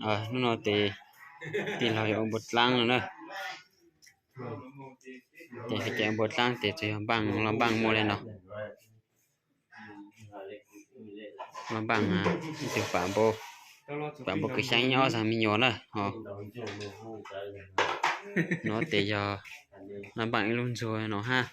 Hnub no ces tij laug yuav ua npua dlaab no na. Ces hais tias ua npua dlaab ces tsuas yog npaaj, los npaaj muaj li no. Los npaaj, ib tug pam npua, pam npua kwv xyaab ib ob xaag me nyuam na ho. No ces yog los npaaj ib lub ntxuag no hab.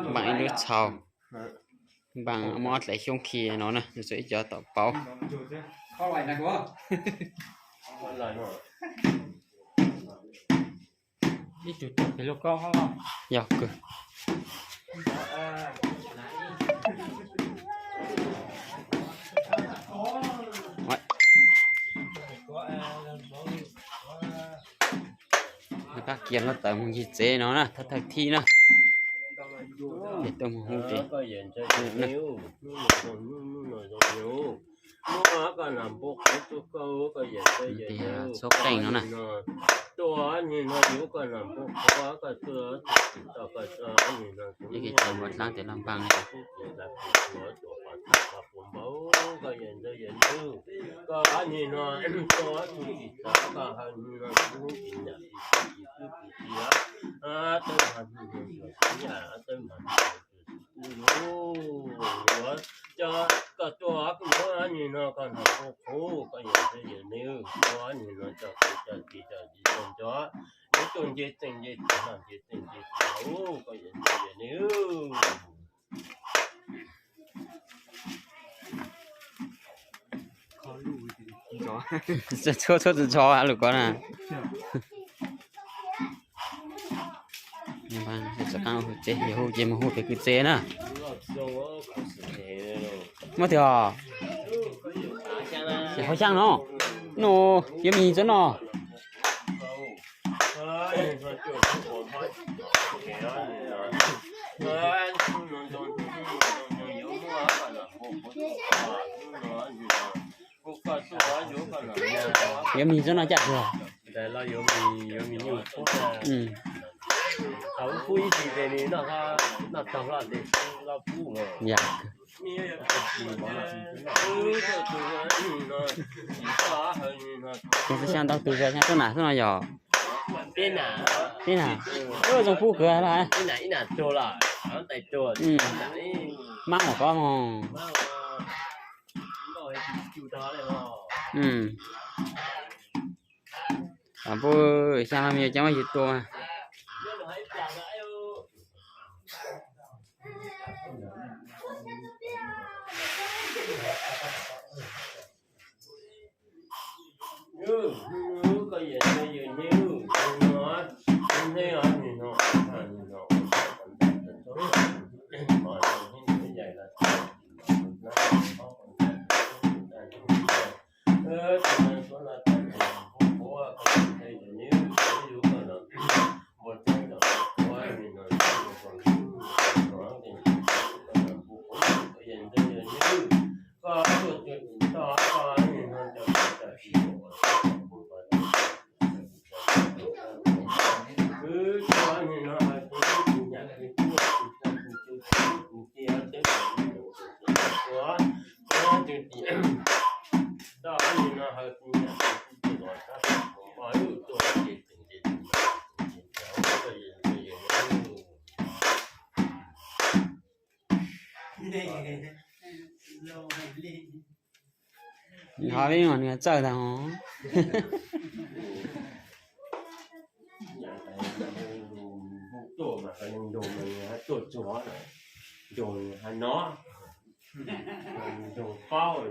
Npaaj ib lub txhau, npaaj muab ob dlaim xyoob khi no na, nws txhua ib co tom pauv. Yog kawg. Rov qab kiag lub tawv moog ncig tsev no na, thawj thawj thib na. Ces tuaj moog hu ces, ces txhua qeej no na. Ib ke cov npua dlaab tes los npaaj li. Cov koj tuaj kuv muab nyuag no koj hnav qub qub koj yawm ntxwg yawm nws, tuaj nyuag no coj kuv coj txiv coj txiv coj nco, neb tuaj nce txeej nce txhev no nce txeej nce txhev koj yawm ntxwg yawm nws. Tshuab tshuab ntso lus ko na. Tsev yog hu ces mus hu pem kwv tsev na. Muab tiag, hauv xyaab no, no, yuav mis txob no. Yuav mis txob no caj kag. Thaum ub pub ib tsis ces nws noj taug loj ces loj pub. Yog, xyov ntau tus xyov xyov tuaj nam xwb no yog. Peb nam, zoo pub kawg los. Mab los ko mog. Pub xyaa no me nyuam cov muab yug tua mas. Ho li no nws txawj tag os. Tuaj mas ncaug, ncaug tsuag, ncaug hais no, ncaug paub,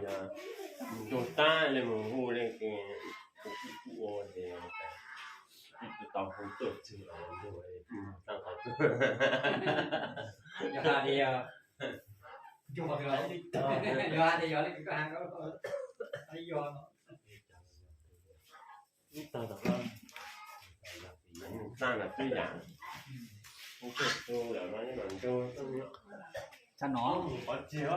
ncaug tab li mus hu li ces kuv kuj ua ces tsis tau hu tuaj txog los ncaug tag qhov twg. Yog hais tias yog li koj hais, ib tag los tag lawm twb yam, hu tuaj txog lawm no ncaug tag no qhov txhia.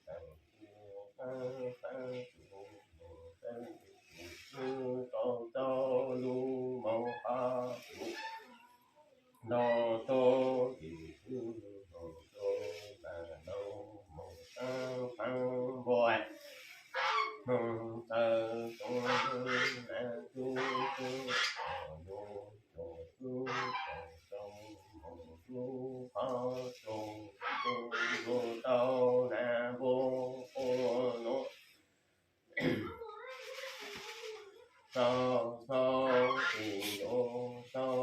ntawm tus qab qab tus mus qab tus mus rau tau lub moos qab tus nto tau tis xwb mus rau tas nau mus qab qab npua mus taw tau na tub tub mus rau tub tau tau mus rau qab tau mus rau tau na npua qab nua tau tau tis nto tau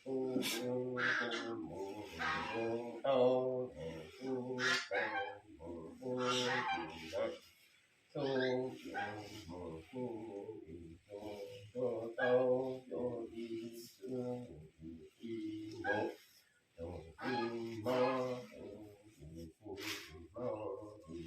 tub tub tub mus rau tau mus tub tau mus rau tis ntawd tub tub mus rau tis tub tau tau tis xwb tis tis mus rau tis mob rau tis tis mob tis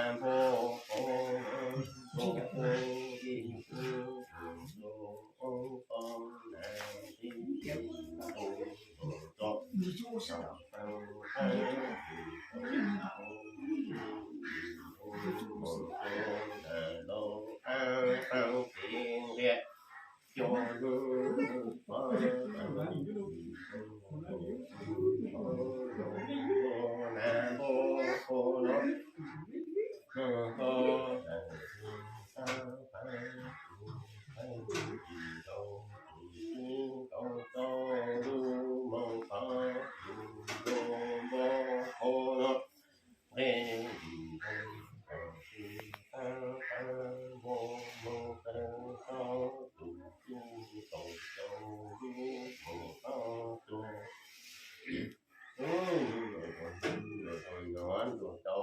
npua qhov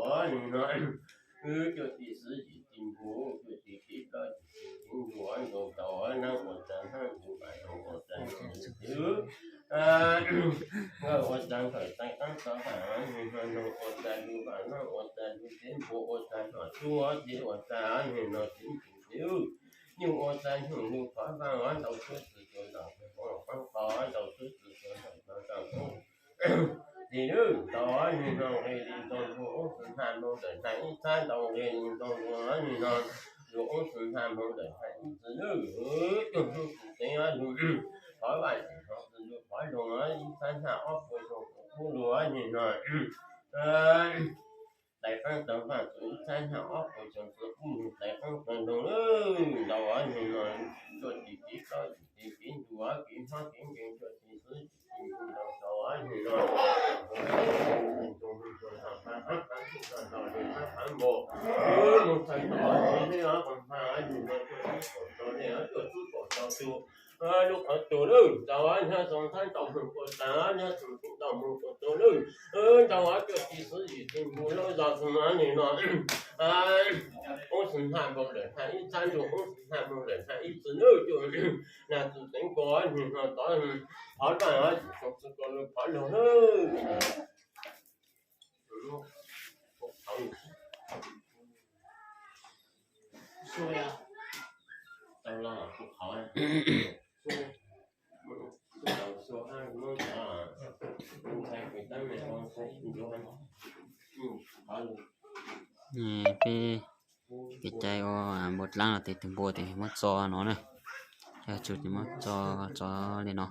Tus no, wb cuaj tij xwb yim tij npua, cuaj tij kev plaub yim tij kev ntuj, ntuj tau nab ua tag nab, ntuj vam ntuj ua tag ntuj, nkawj ua tag nkawj, tais qeeb tau vam ntuj, ntuj ua tag ntuj vam nab, ua tag ntuj kev npua, ua tag ntuj tub, tib ua tag ntuj no tib ntuj, nyuj ua tag ntuj lug qhov vaj, ntaus suab txwv tuag ntaus qhov, ntaus suab txwv tuag ntaus qhov, ntaus qhov Tis lwb ntaus nug no nqis li ntoo dua ub txwv hna npoo ntawm hna ib txhab ntaus nqis li ntoo dua nug no dua ub txwv hna npoo ntawm hna ib txwv lwb. Cuag hnub txwv teev lug qhov vaj txwv hna txwv lug qhov loog ib txhab hna ob puas xyoo txwv qub lug nug no tais qeeb tawg vaj txwv ib txhab hna ob puas xyoo txwv qub nug tais qeeb tawg ntoog lwb ntaus nug no cuaj tis kev plaub yim tis kev ntuj kev hmab kev nkeeg cuaj tis xwb tis ntuj ntaus ntaus nug no npua mus txhais tau neb qhov hma nug no cuaj xub kaum rau neb cuaj xub kaum rau tus lub qhov tus lwb ntaus nyob txog nthab ntaus mus kua tas nyob txog nthab ntaus mus kua tus lwb ntaus cuaj tis xwb yim tis ntuj lub zog xwb nug no ub xwm hna npoo lawm hna ib txhab ntuj ub xwm hna npoo lawm hna ib txwv lwb cuaj na txwv teev nkaus nug no tod qhov vaj yim xyoo txwv kaus lug qhov lug lwb. Peb kev cai ua npua dlaab los tes tug npua tes muab txo no na. Yog tsum ces muab tso, tso li no.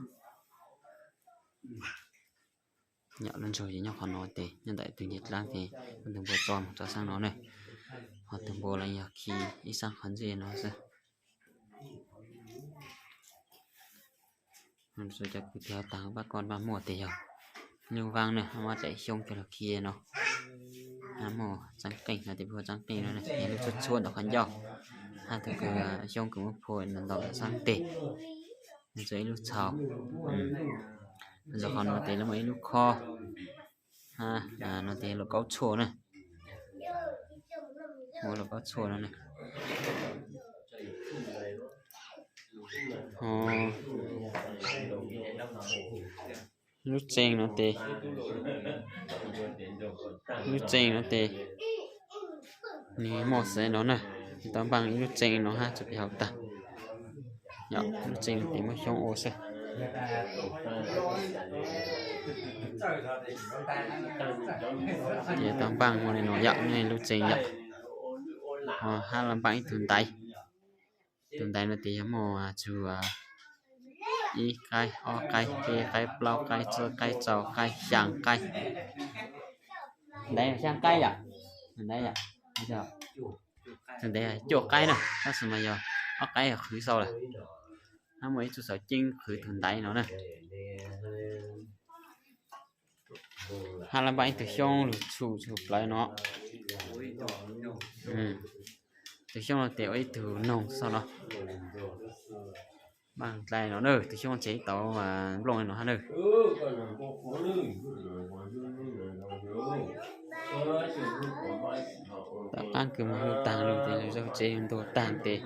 Yog lub ntsug ces nyob qhov no tes nyob ntawm tus ncej dlaab tes, tus npua tso mus rau xab no ne. Ho tus npua los yog khi ib xab qhov ntsej no xwb. Cov kwv tij taag pab koj maj muaj tes yog lub vaab ne, muab daim xyoob coj lug khi no. Muaj tsaab qeej no tes, puag tsaab qeej no yog lub tshuab tshuab ntawm qhov ncauj. Hab tug kws xyoob kws muab phua ntau ntau xab tes, tso ib lub txhau. Txug qhov no tes lawv muaj ib lub khob. Hab no tes lub kaub tshuaj na. Muaj lub kaub tshuaj no na. Ho lub txee no tes, lub txee no tes, nwg muaj xwb no na. Tau npaaj ib lub txee no hab tso pem hauv taag. Yog lub txee no tes muab xyoob ua xwb. Ces tau npaaj muaj li no yom, lub txee yom. Ho hab los npaaj ib tug ntaiv. Tus ntaiv no tes yog muaj txug ib qaib, ob qaib, peb qaib, plaub qaib, tsib qaib, rau qaib, xyaa qaib. Ntaiv xyaa qaib yom. Ntaiv, tus ntaiv cuaj qaib na, tab sis mas yog ob qaib qhwv xwb lawm. Hab muaj ib tug xauv ceeb qhwv tug ntaiv no na. Hab los npaaj ib tug xyoob lug txhum txug plawv no. Tus xyoob no tes ua ib tug noog xwb no. Npaaj dlai no na, tus xyoob tseg ib tauv nplooj li no hab na. Tom qaab kws moog lug taag lug tes lug zaug tsev ntuag taag tes,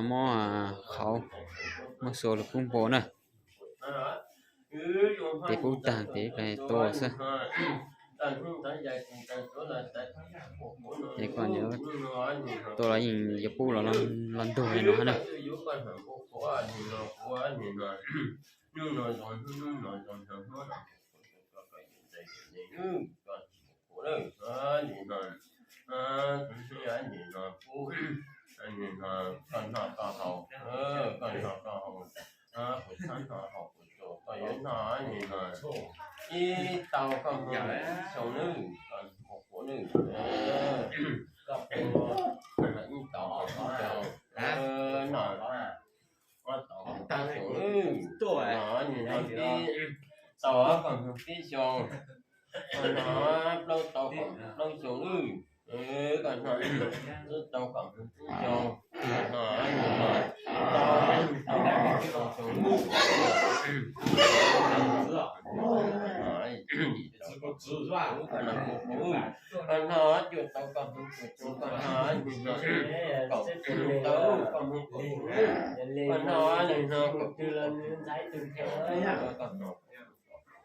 muab qhauv, muab xua lug pub npua na. Tes pub taag tes tua xwb. Tes koj tua los yeej yuav pub los, los ntug li no hab na. Koj noj koj haus, kuv txhob noj haus kuv tsuag, koj yuav noj ib tau koj moog ib xyoo nawb, koj ua quav nawb, koj ua ib tau koj moog ib xyoo, noj ob tau koj moog ib xyoo nawb, noj nwg no pib tau koj moog pib xyoo, noj plaub tau koj moog plaub xyoo nawb, koj noj tsib tau koj moog tsib xyoo, noj nwg no tau koj moog xyoo nawb. Koj noj cuaj tau koj moog cuaj xyoo, koj noj nwg no kaum tau koj moog kaum xyoo, koj noj nwg no kaum tau koj moog kaum xyoo,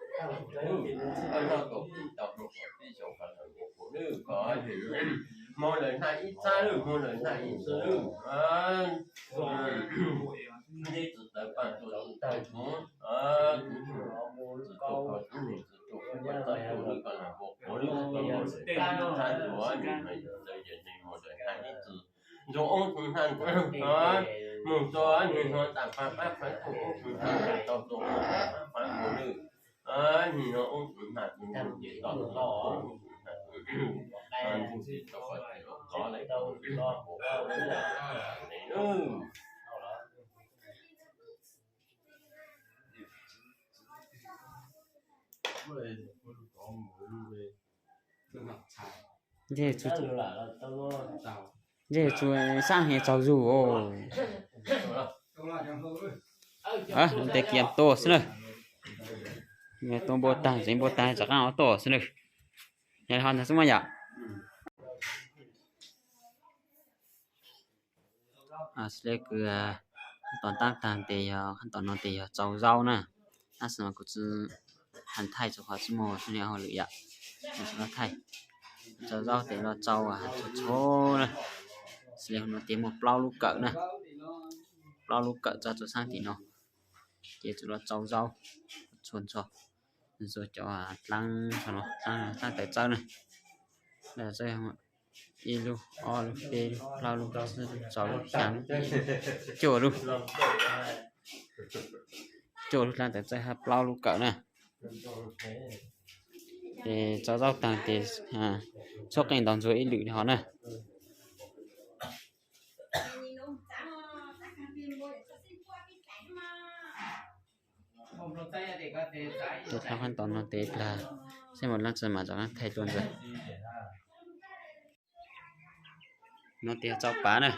koj noj kaum pib tau moog kaum pib xyoo, koj noj kaum peb xyoo nawb, koj moog lawm naj ib txhab nawb, moog lawm naj ib txhab nawb. Neb tsi tawv paaj tuaj tsi tawv txug, tsi tuaj koj tsi tawv txug, koj noj kaum peb xyoo nawb, koj noj kaum peb xyoo nawb, koj moog lawm naj ib txhab nawb, moog lawm naj ib txhab. Ntsoov oob tug naj, moog txug nwg no taam paab paab paav tug oob tug naj, tau tug oob paab paab paav moog nawb. Nwg no oob tug naj, moog ces tau tug oob tug naj, ntsoov tsi tau koj tsi tau koj lawm. Ntshe tsuas saab heev tsaug zug. Tes kiag tua xwb na. Tua npua taag, tsev npua taag, tsav qaab tua xwb na. Yog ho ntag xwb mas yom. Xws le kws khab tom taab taag tes yog, khab tom no tes yog tsau zaub na. Tab sis mas kuv tsi has thaij rua qhov tsi muaj sab ni hauj lwm yom. Tsi tau thaij. Tsau zaub tes los tsau txhua txhua na. Xws le no tes muaj plaub lub kawm na, plaub lub kawm tso rua saab tim no. Ces tsuas los tsau zaub txhua txhua. Tsuas cov dlaab, dlaab tawv tsawb na. Dlaab tawv tsawb, Ib lub, ob lub, peb lub, plaub lub, tsib lub, rau lub, xya lub, cuaj lub. Cuaj lub dlaab tawv txaij hab plaub lub kawm na. Ces tso zaub taag ces tshuab qeej ntaus ntsuag ib lwm hov na. Ces thab qab tod no tes plag, saib mus leej twg mas rov qab thaij dua ntxiv. No tes tso pav na.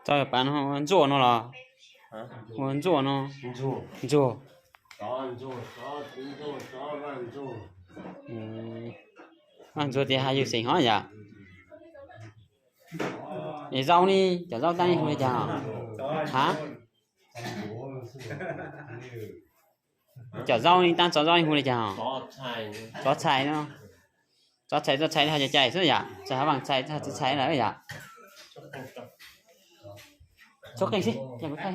Tso pav no ua ntsuag no los? Ua ntsuag no. Ntsuag. Vaj ntsuag tias has yug xeem hov yom. Es zaub ne, cov zaub tab hu li cas? Ha? Cov zaub ne, tab tso zaub hu li cas? Tsov txhais no. Tsov txhais, tsov txhais li ho cai cai xwb yom, txhais ho vaaj txhais, txhais txhais lawm yom. Tshuab qeej xwb, ces kuv thaij.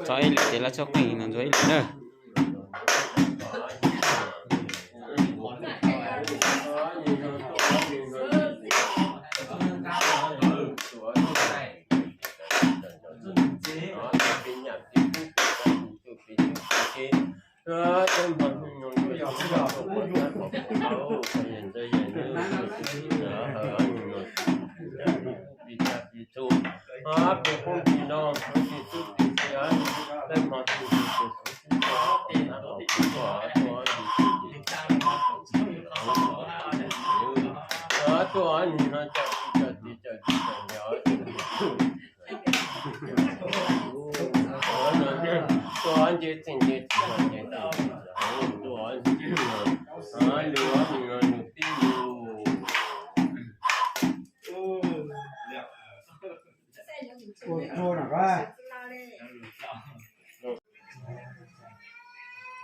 Tso ib lwm ces lawv tshuab qeej no ntsuag ib lwm na.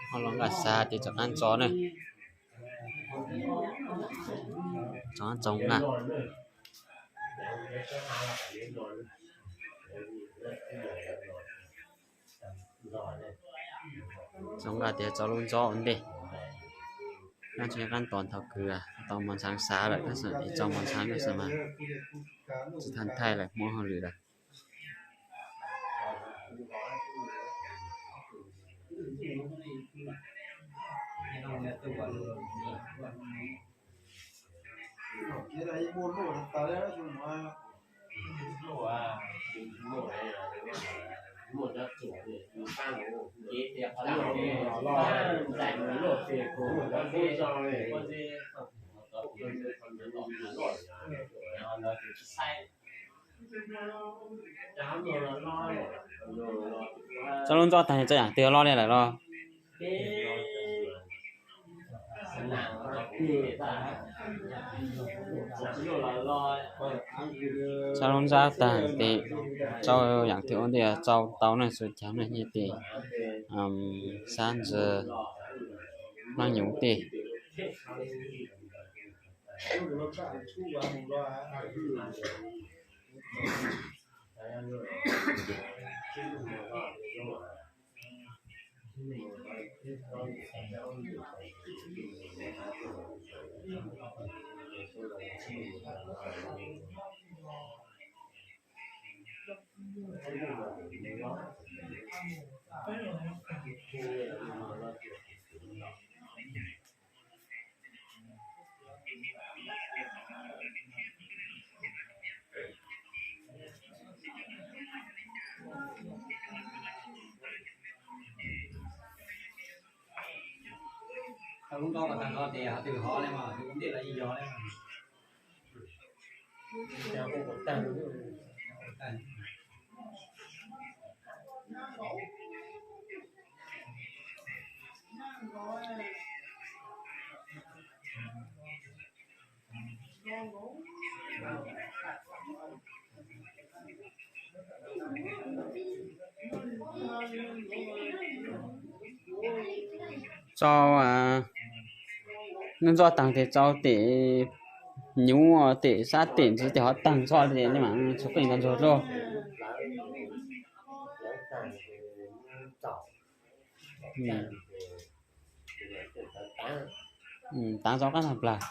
Ho los nqaj xav ces rov qab ntxov na. Rov qab ntxov nqaj. Ntxov nqaj tias tso lub ntxov ua ntej. Nyob tsua qab tos thaum kws tau mos ntshaav xav lawm tab sis tso mos ntshaav tab sis mas tsis tau thaij lawm, muab hauj lwm lawm. Tso lub ntxov tag tso yaam twg los li lawm los? Tso lub ntxov tag tes tso yaam twg ua ntej tso tau ne, xua caag ne, nyiaj teg, xab ntsis, maaj nyuv teg. Tau lub nto kom tag nrho ces hov twg hov li mas tus ntej los yeej yog li. Tso, nub ntxo taag tes tso tes nyuv, tes sab tes ntsis tes hov taag tso tes mas tsuas qeej ntog ntsuag dluag. Taav tso qab tag plag.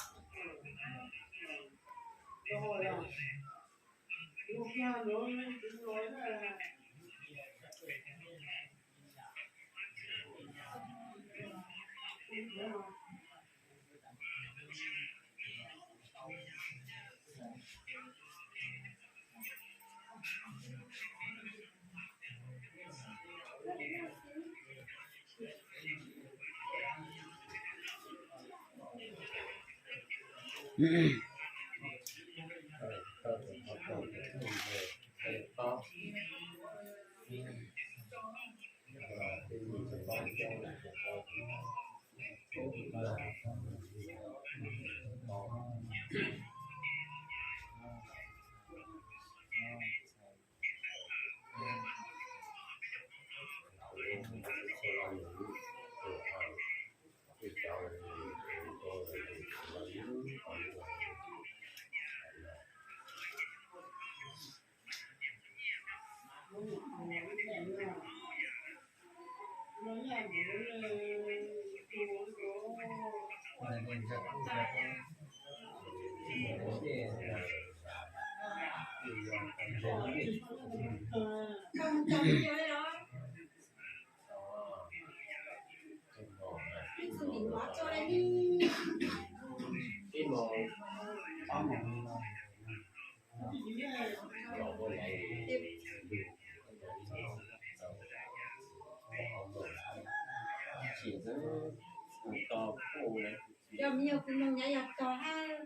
Yog me nyuam kws mloog nyav yog tog hab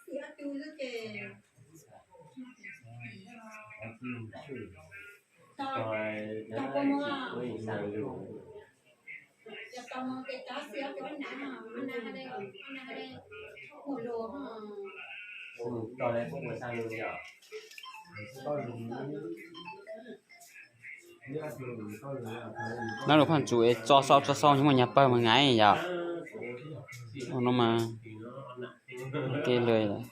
xim ob tug xwb ces tog, tog kua muag. Yog tog muag ces tog xim ob tug ob nav, ob nav ha de, ob nav ha de, muag lug ho. Nab lug phaaj tsum es tso sau tso sau nyob muaj nyag pawg mas ngaiv yom. Ua no mas ke lawm.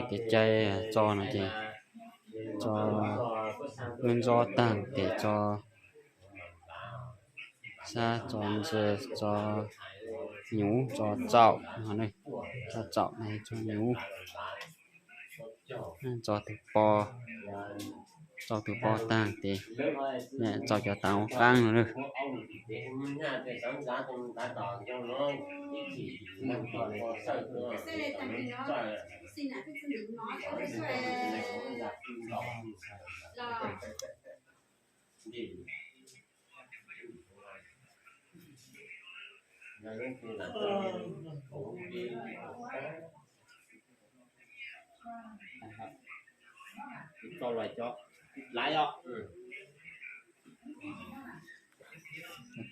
Kev cai tso no ces tso lub ntxob taag tes tso sab, tso ntsis, tso nyuv, tso txaum, tso txaum, tso nyuv, tso tug po, tso tug po taag tes tso cov taav ua qaab no na.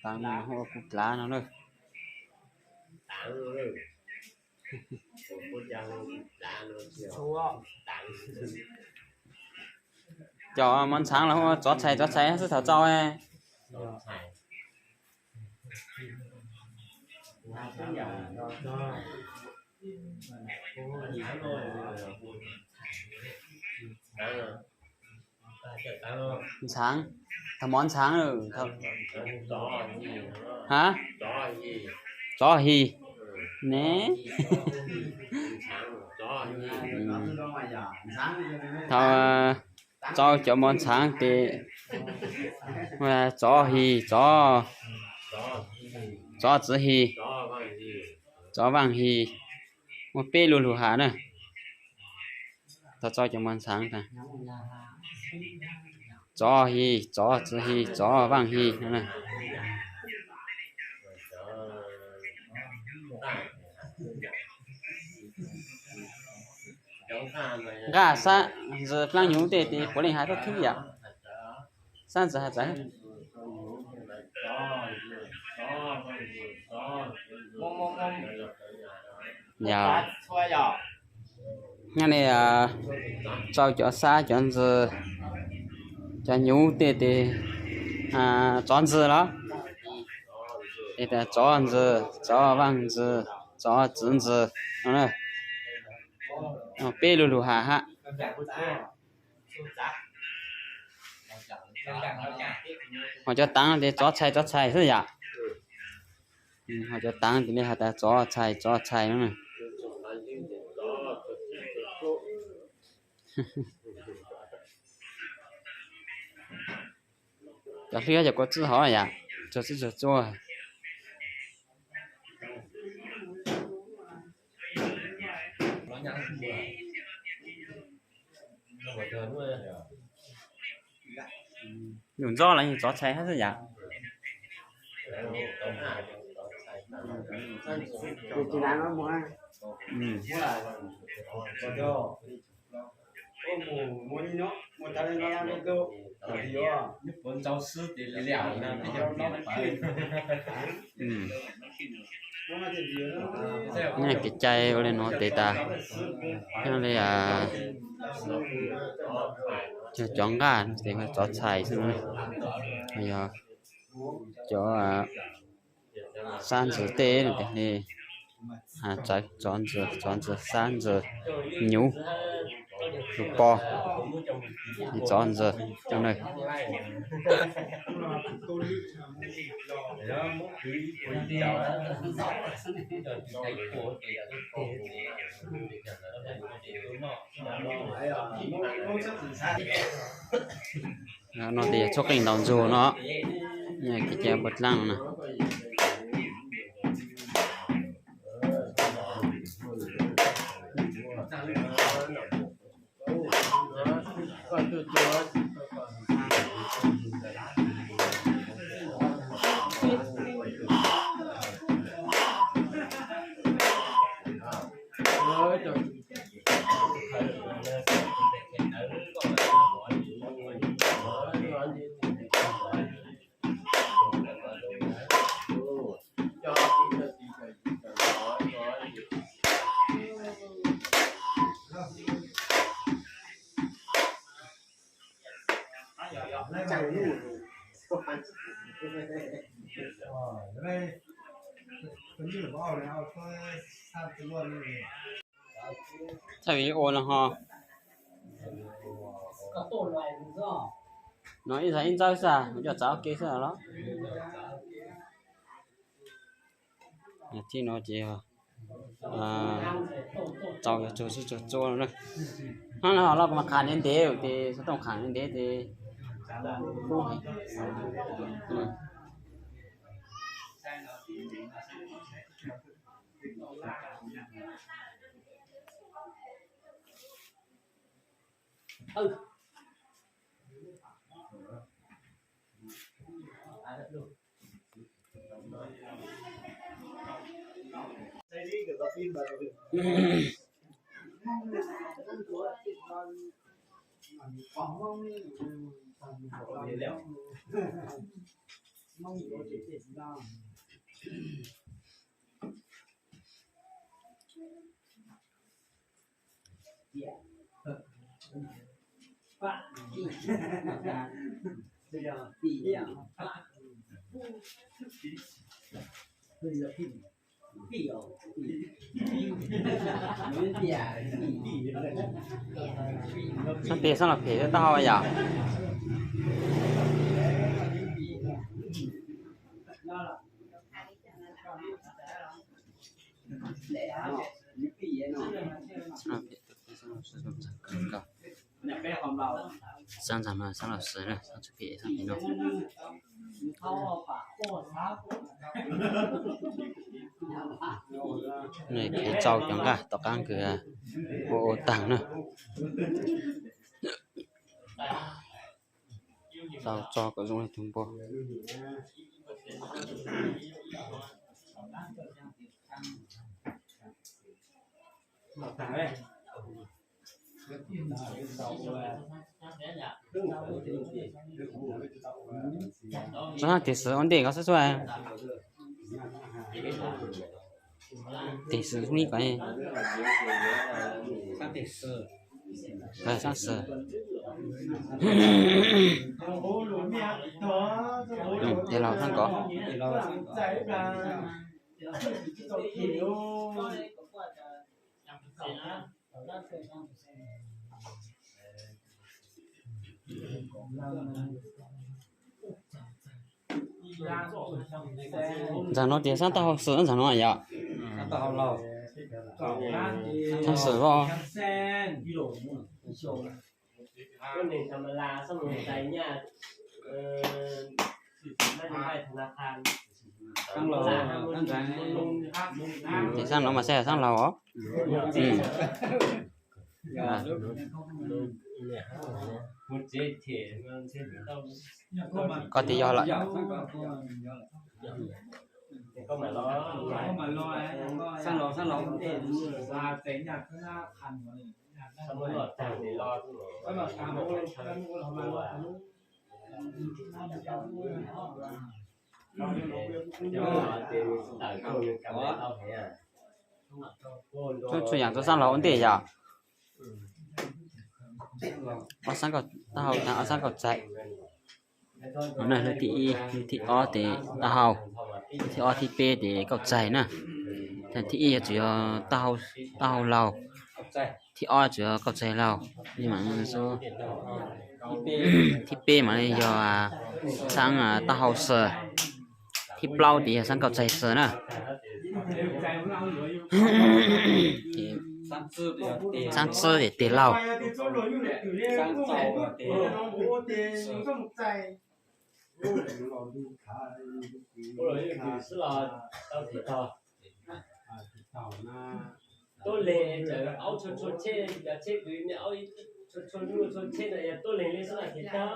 Taav no hu ua kuv dlav no na. Cov mov ntxhaav los hu ua tsov txhais, tsov txhais xwb thaum txaus. Ntxhaav, thaum mov ntxhaav lawm, ha, tsov hi, ne, thaum txaus cov mov ntxhaav tes tsov hi, tsov, tsov txwv hi, tsov vaaj hi, muaj peb lug lug has na. Thaum txaus cov mov ntxhaav tas, tsov hi, tsov txwv hi, tsov vaaj hi no na. Nqaj sab ntxwv dlaab nyuv tej tes puav leej has txuj thwb yom. Sab ntxwv has txawv. Yog, nyob li txaus cov sab cov ntxwv, cov nyuv tej tes tsov ntxwv los, tsov ntxwv, tsov vaaj ntxwv, tsov txwv ntxwv no na. Peb lug lug has hab. Ho cov taav tes tsov txhais tsov txhais xwb yom. Ho cov taav tes li has tas tsov txhais tsov txhais no na. Cov hlwb cov kua txwb hov yom, tsuag txwb tsuag txuag. Yus ntxob los yog tsov txhais hab xwb yom. Nyob kev cai ua li no tes tas, nyob li cov nqaj no tes tsov txhais xwb, yog cov sab ntxwv tej no tes li tsov ntxwv, tsov ntxwv, sab ntxwv, nyuv, lug pog, tsov ntxwv no na. No tes yog txhua qeej ntaus ntxuag no, kev cai puav dlaab no na. Thaij video no ho. No ib zag ib ntxawb xwb, coj txav ua ke xwb los. Txij no ces txaus yog tsuag tsuag tsuag no na. Hnub no los kuv mas qham ntev ntev ces xov tooj qham ntev ntev ces kub heev. Xab pem xab los phem taub hau yom. Xab ntxav no xab los xwb na, xab txuj pem xab pem no. Nws khev tsau cov nqaj tom qab nkws ua ua taag na. Tau tso kom zoo li tus npua. Tso tig xwm ua ntej ko xwb xwb. Tig xwm li ko. Sab xwm. Tes laus sab nkaus. Ntxawm no tias sab taub hau xwm ntxawm no yom. Taub hau xwm os. Ces sab no mas saib sab laus os. Koj tias yog lawm. Tsuas yam rau sab laug ua ntej yom. Ob sab, taub hau taag ob sab kauj txaig. No na, lub thib ib, lub thib ob tes taub hau, lub thib ob thib peb tes kauj txaig na. Thib ib yuav tsum yog taub hau laug, thib ob tsuas yog kauj txaig laug. Thib peb mas yog xab taub hau xwm, thib plaub tes yog xab kauj txaig xwm na. Xab txwb tes tes laug. Tuab leeg cov aub tshua tshua tsheb, cov tsheb kwv niag aub tshua tshua nyuj tshua tsheb no yog tuab leeg li xwb los thiaj tau.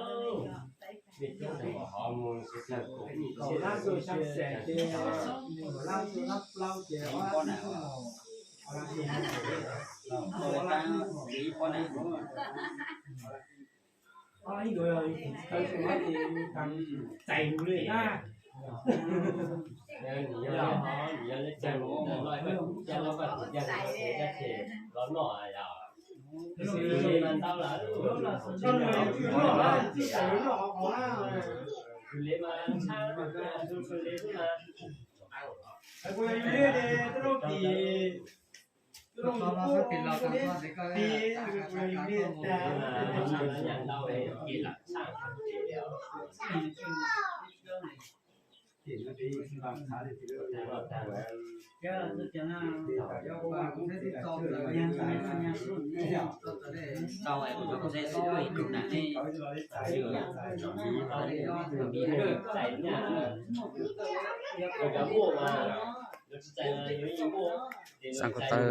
Xab kauj txaig.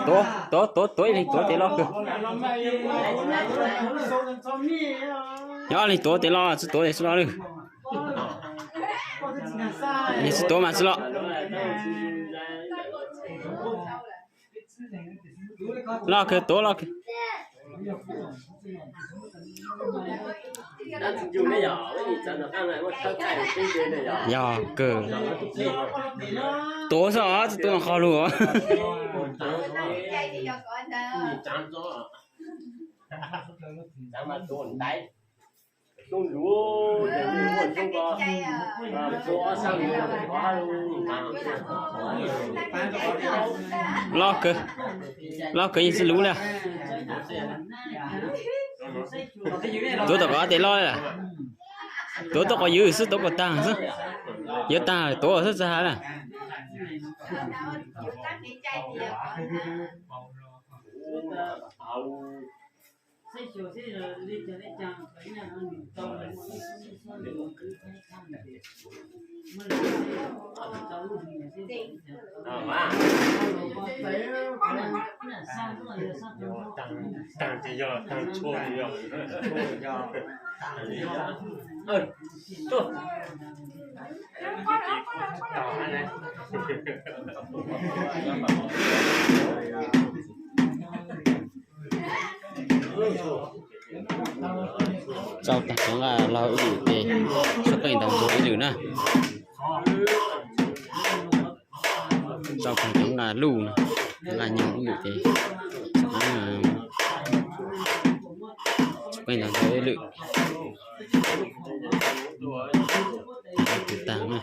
Tuav, tuav, tuav, tuav ib leeg tuav tes loj kawg. Nyob ib leeg tuav tes loj, tsis tuav tes tsis loj lawm. Yog tsis tuav mas tsis los. Los kawg, tuav los kawg. Yog kawg. Tuav xwb os, tsis tuav qhov lus. Los kawg, los kawg yeej tsis luv li. Tuav tom qhov tes los li. Tuav tuaj qhov ywg xwb, tuav kom tag xwb. Yuav tag tuav xwb tsis hais na. Txaus tag cov nqa laug ib lwm ces txhob qeej ntaus ntxuag ib lwm na. Txaus tag cov nqa luj na, nqa nyoog ib lwm ces txhob qeej ntaus ntxuag ib lwm. Tag na.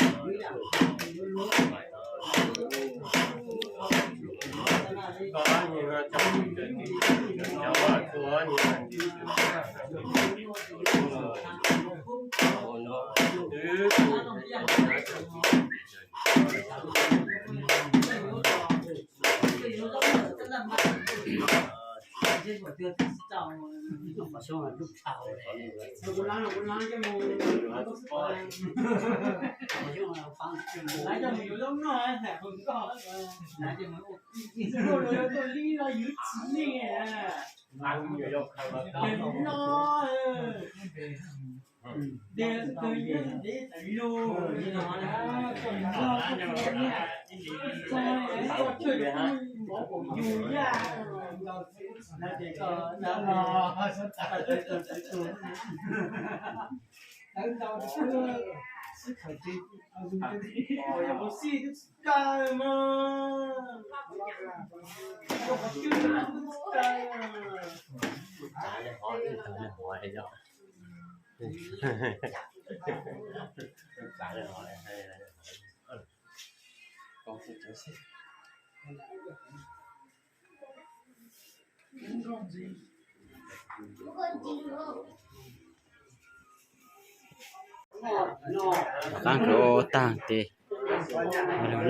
Rov qab nkawd ua tag ces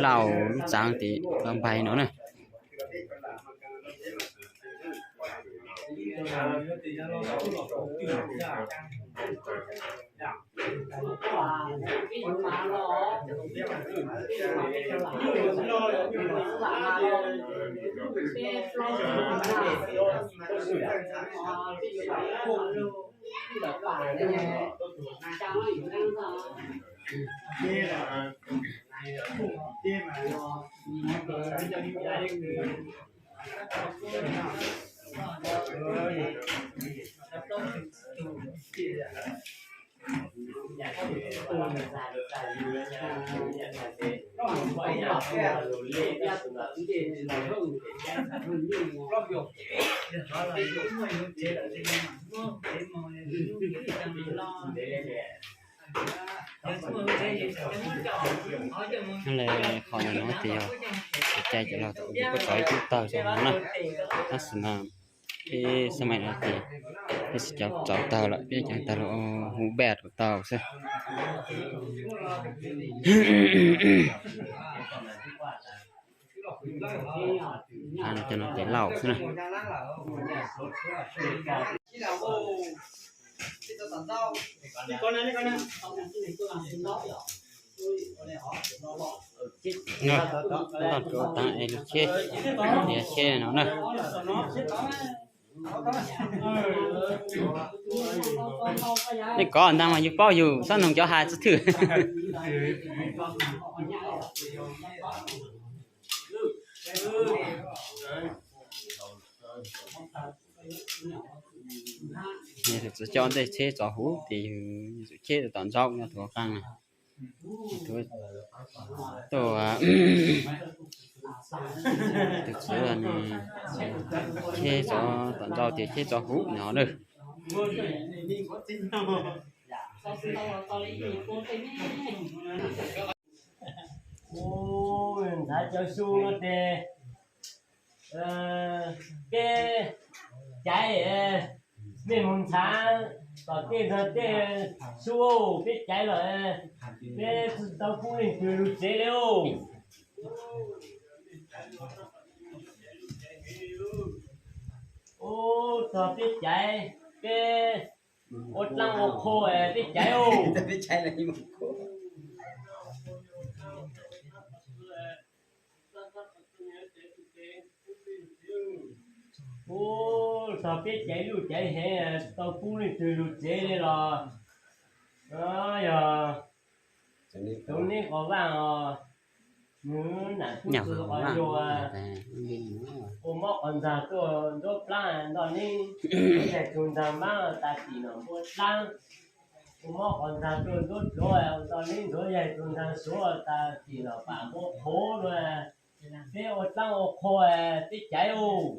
lauj lub txaav ces los npais no na. Qhov no ces yog cai cov laug tau ua kuj tau ib tug tawg rau no na. Tab sis mas peb xab maim no ces peb tsis cov txaus tawg lawm, peb cov tawg los hu bad tau xwb. Cov no ces lauj xwb na. Tag es lug cheb, lug cheb no na. Nej kov ntag mas yus paub yus xob noog cov hais xub thwj. Yus txawm coj ntej tsheb tso huv ces yus txawm tsheb tom ntsaum nyob tug qab na. Tuaj, tus txwv nws tsheb tso tom ntsaum ces tsheb tso huv no na. Ntxhais cov su no ces peb caiv, mej moog ntxhais tom tej ntxag tej su, peb caiv lawm, peb tsi tau pub leej twg lug tsev le. Ub, txog peb caiv, peb ua dlaab ua qhua peb caiv. Ub, txog peb caiv luj caiv heev, tau pub leej twg lug tsev le los. Yog tug neb quas vaaj os, nws nam tub txwv quas yug, ua mob quas ntxag tuaj ntsuab plaab nroj neeb, yaig tug ntxag maab tas tim nom npua dlaab. Ua mob quas ntxag tuaj ntsuab dluav nroj neeb ntxuav yaig tug ntxag suav tas tim nom pam npua qhuav lug. Peb ua dlaab ua qhua peb caiv ub.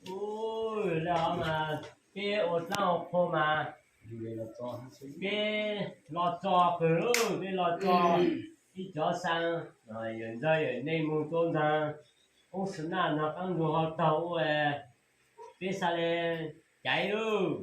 Ub, le hov mas peb ua dlaab ua qhua mas peb los tso kawg, peb los tso ib cov xaa, yawm ntxawg yawm neeg moog tuab ntxag, qoob xwm naj ntxag qaab ntug hov taug ua, peb xaa le caiv lub.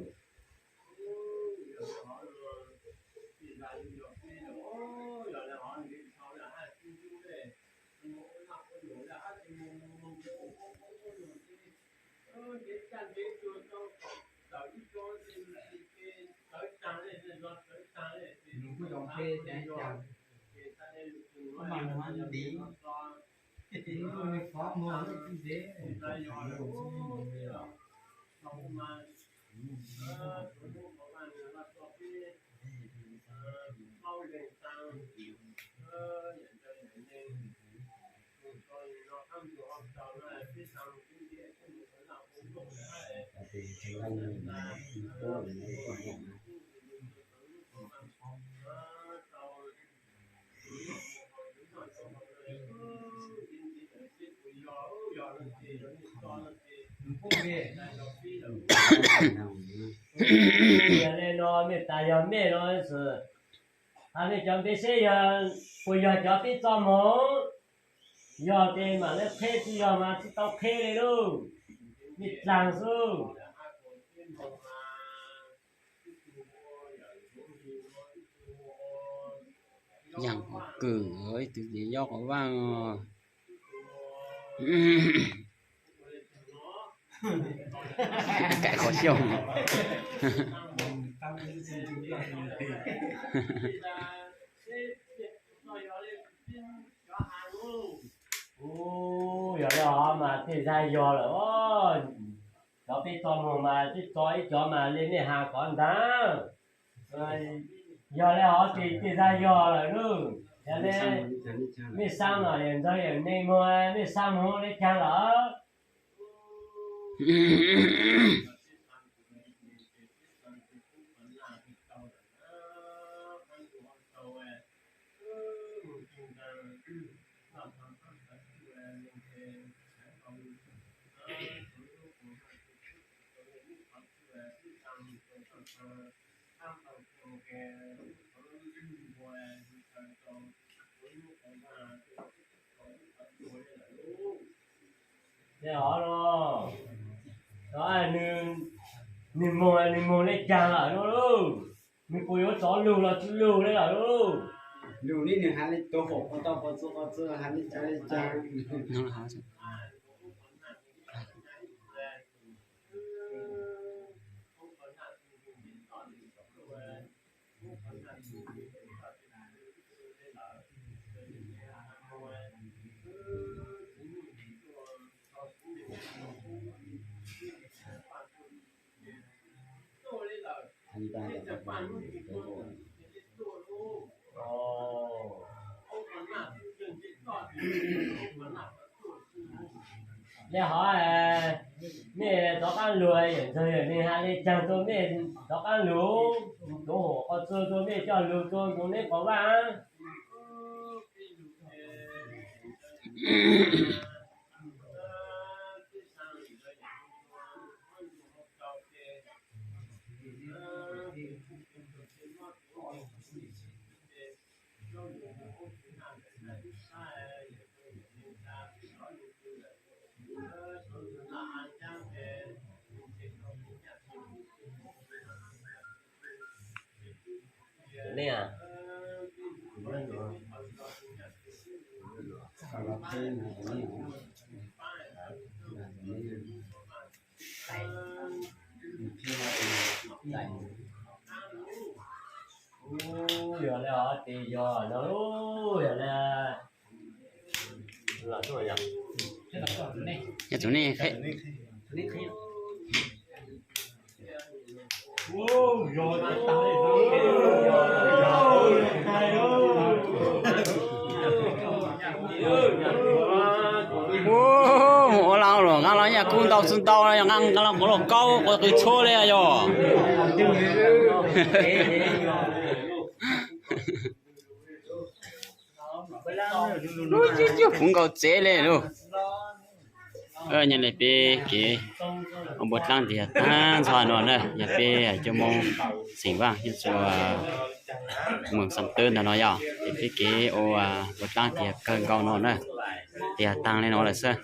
Yog le no mej tas yog mej no xwb, has mej cov npe seb yog puas yog cov peb tso moog, yog tes mam le qheb, tsi yog mas tsi tau qheb le lauj, mej dlaag xwb. Yaam kws ib tug ces yob quas vaaj. Kaim qhov xyooj. Ub, yog le hov mas tej zag yog lawm os. Cov peb tso moog mas peb tso ib cov mas le mej has kov ntaag. Yog le hov ces tej zag yog lawm lauj. Yog le mej xaa mas yawm ntxawg yawm neeg moog, mej xaa moog le caag lawm. Os, nws moog, nws moog le caag lawm no lauj? Nws puas yuav rov lug los tsi lug le lawm lauj? Lug li nws has li tau hom qhov tau qhov txug qhov txug has li caag li caag. Le hov, mej rov qaab lug, yawm ntxawg yawm neeg has le caag rua mej rov qaab lug, tov hom qhov txug rua mej coj lug rua nkoos neb qhov vaaj. Yog le os, tes yog no, yog le. Nyob tus nej qhia. Ua, ua laj los nqaa laj nyaj kub ntau txug ntau, yog nqaa laj quav los kaub quav qw tshuab le yog. Puv nkaus tsev le lauj. Nyob le peb kev ua npuav dlaab tes taag ntxhov no na, yog peb cov Moob xeem Vaaj nyob rua moos Xam Tawb ntawm no yog, ces peb kev ua npuav dlaab tes kawg nkaus no na, tes taag le no lawm xwb.